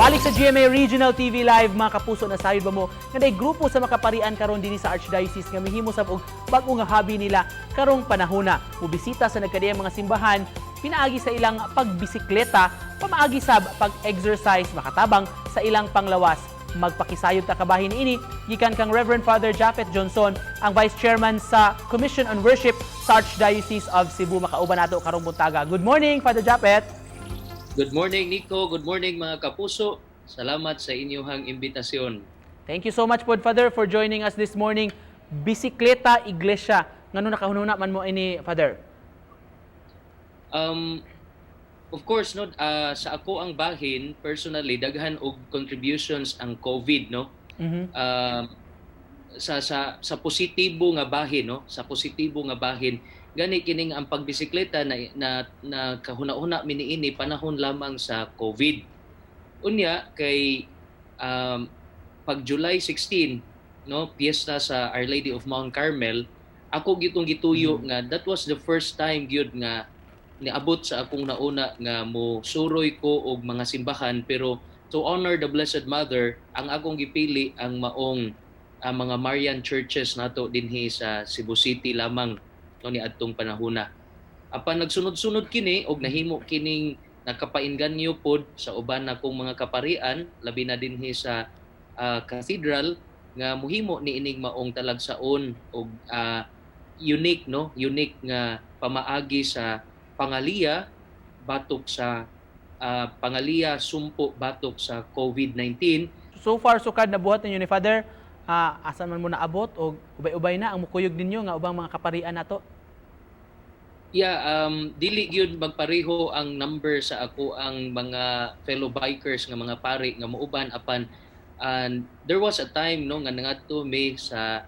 Balik sa GMA Regional TV Live, mga kapuso, nasayod ba mo nga naay grupo sa makaparian karon dinhi sa Archdiocese nga mihimo sab og bag-o nga hobby nila karong panahona? Mobisita sa nagkadiyang mga simbahan pinaagi sa ilang pagbisikleta, pamaagi sab pag-exercise, makatabang sa ilang panglawas. Magpakisayod ta kabahin ini gikan kang Reverend Father Japhet Johnson, ang Vice Chairman sa Commission on Worship sa Archdiocese of Cebu. Makauban nato karong buntaga. Good morning, Father Japhet. Good morning, Nico. Good morning, mga kapuso. Salamat sa inyong imbitasyon. Thank you so much po, Father, for joining us this morning. Bisikleta Iglesia. Ngano nakahunahuna man mo ini, Father? Of course, no, sa ako ang bahin, personally, daghan og contributions ang COVID, no? Sa positibo nga bahin, no? Sa positibo nga bahin, gani kining ang pagbisikleta na na, na kahuna-huna mi niini panahon lamang sa COVID. Unya kay pag July 16, no, piyesta sa Our Lady of Mount Carmel, ako gitong gituyo nga that was the first time gyud nga niabot sa akong nauna nga mo suroy ko og mga simbahan, pero to honor the Blessed Mother, ang akong gipili ang maong ang mga Marian churches nato dinhi sa Cebu City lamang, no, ni adtong panahona. Apan nagsunod-sunod kini og nahimo kining nakapainganyo pod sa uban nakong mga kaparian, labi na dinhi sa cathedral, nga muhimo ni ining maong talagsaon og unique, no, unique nga pamaagi sa pangaliya batok sa pangaliya sumpo batok sa COVID-19. So far, sukad nabuhat ninyo ni Father, asa man mo naabot o ubay-ubay na ang mukuyog ninyo nga ubang mga kaparian nato? Yeah, dili gyud magpareho ang number sa ako ang mga fellow bikers nga mga pari nga muuban, apan and there was a time, no, nga nangadto mi sa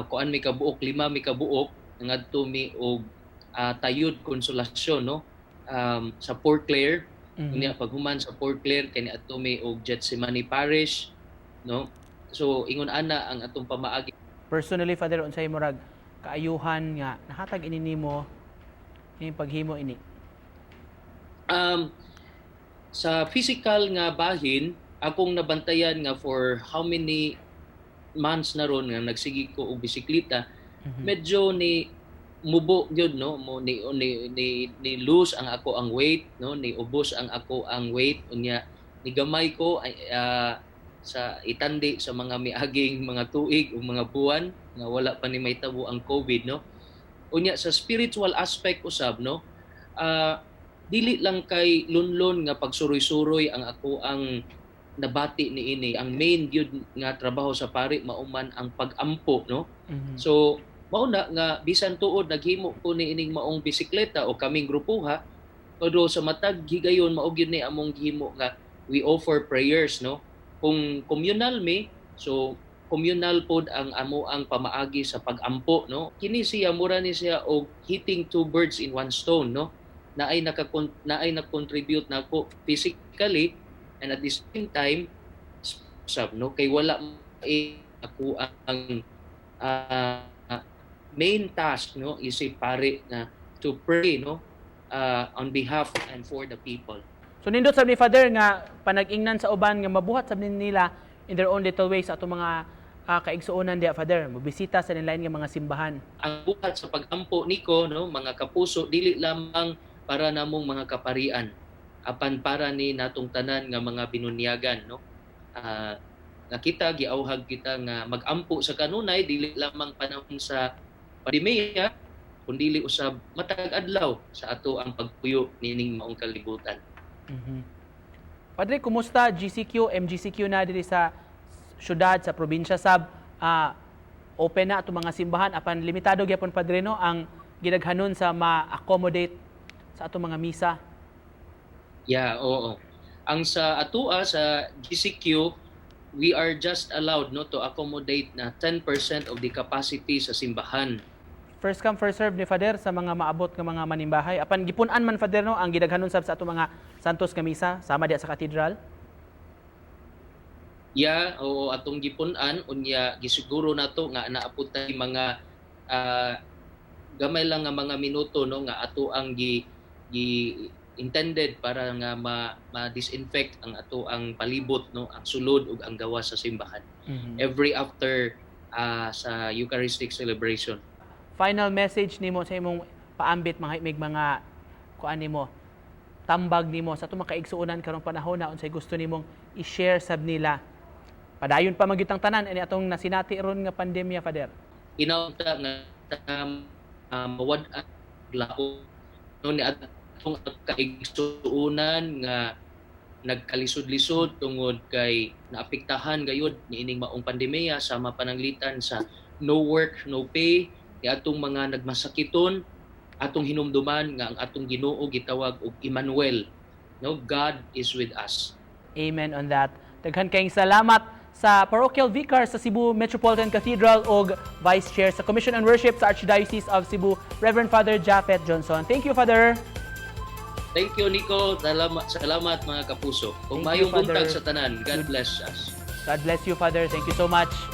kuan mi kabuok, lima mi kabuok, nangadto mi og Tayud Consolacion, no, sa Port Claire. Unya paghuman sa Port Claire kay niadto mi og Gethsemane Parish, no? So ingon ana ang atong pamaagi. Personally, Father, unsay murag kaayuhan nga nahatag ini nimo ini paghimo ini? Sa physical nga bahin, akong nabantayan nga for how many months na ron nga nagsige ko og bisikleta, medyo ni mubo gyud, no, mo ni lose ang ako ang weight, no, ni ubos ang ako ang weight. Unya ni gamay ko ay, sa itandi sa mga miaging mga tuig o mga buwan nga wala pa ni mahitabo ang COVID, no. Unya sa spiritual aspect usab, no, dili lang kay lunlon nga pagsuroy-suroy ang ako ang nabati niini. Ang main gyud nga trabaho sa pari mauman ang pag-ampo, no? So mao na nga bisan tuod naghimo ko ni ining maong bisikleta o kaming grupuha, pero sa matag higayon mao gyud ni among gihimo nga we offer prayers, no? Kung communal mi, so communal pod ang amo ang pamaagi sa pag-ampo, no? Kini siya mura ni siya og hitting two birds in one stone, no, naay na-contribute nako physically and at the same time sab, no, kay wala ako ang main task, no, is a pare na to pray, no, on behalf and for the people. So nindot sab ni, Father, nga panag-ingnan sa uban nga mabuhat sab nila in their own little ways sa atong mga kaigsuonan diya, Father, mobisita sa lain nga mga simbahan. Ang buhat sa pagampo niko, no, mga kapuso, dili lamang para namong mga kaparian apan para ni natong tanan nga mga binunyagan, no, nga kita giawhag kita nga magampo sa kanunay, dili lamang panahon sa pandemya kundi usab matag adlaw sa ato ang pagpuyo nining maong kalibutan. Padre, kumusta GCQ, MGCQ na diri sa syudad, sa probinsya sab? Open na atong mga simbahan apan limitado gyapon, Padre, no, ang gidaghanon sa ma-accommodate sa atong mga misa. Yeah, oo. Ang sa atua sa GCQ, we are just allowed, no, to accommodate na 10% of the capacity sa simbahan. First come, first serve ni Father sa mga maabot nga mga manimbahay. Apan gipun-an man, Father, no, ang gidaghanon sab sa atong mga Santos nga misa sama diya sa katedral. Yeah, oo, atong gipun-an. Unya gisiguro nato nga naa pud tay mga gamay lang nga mga minuto, no, nga ato ang gi gi intended para nga ma-disinfect ang ato ang palibot, no, ang sulod ug ang gawas sa simbahan every after sa Eucharistic celebration. Final message nimo sa imong paambit, mga himig, mga kuan nimo, tambag nimo sa atong mga kaigsuonan karong panahon na, unsay gusto nimong i-share sab nila? Padayon pa man gyud ang tanan ani atong nasinati ron nga pandemya, Father. Inaunta nga mawad-an laot, no, ni atong kaigsuonan nga nagkalisod-lisod tungod kay naapektahan gayud niining maong pandemya sama pananglitan sa no work, no pay, ni atong mga nagmasakiton, atong hinumduman nga ang atong Ginoo gitawag og Emmanuel, no, God is with us. Amen on that. Daghan kayong salamat sa Parochial Vicar sa Cebu Metropolitan Cathedral og Vice Chair sa Commission on Worship sa Archdiocese of Cebu, Reverend Father Japhet Johnson. Thank you, Father. Thank you, Nico. Salamat, salamat, mga kapuso. Kung Thank you, mayong buntag Father. sa tanan. God bless us. God bless you, Father. Thank you so much.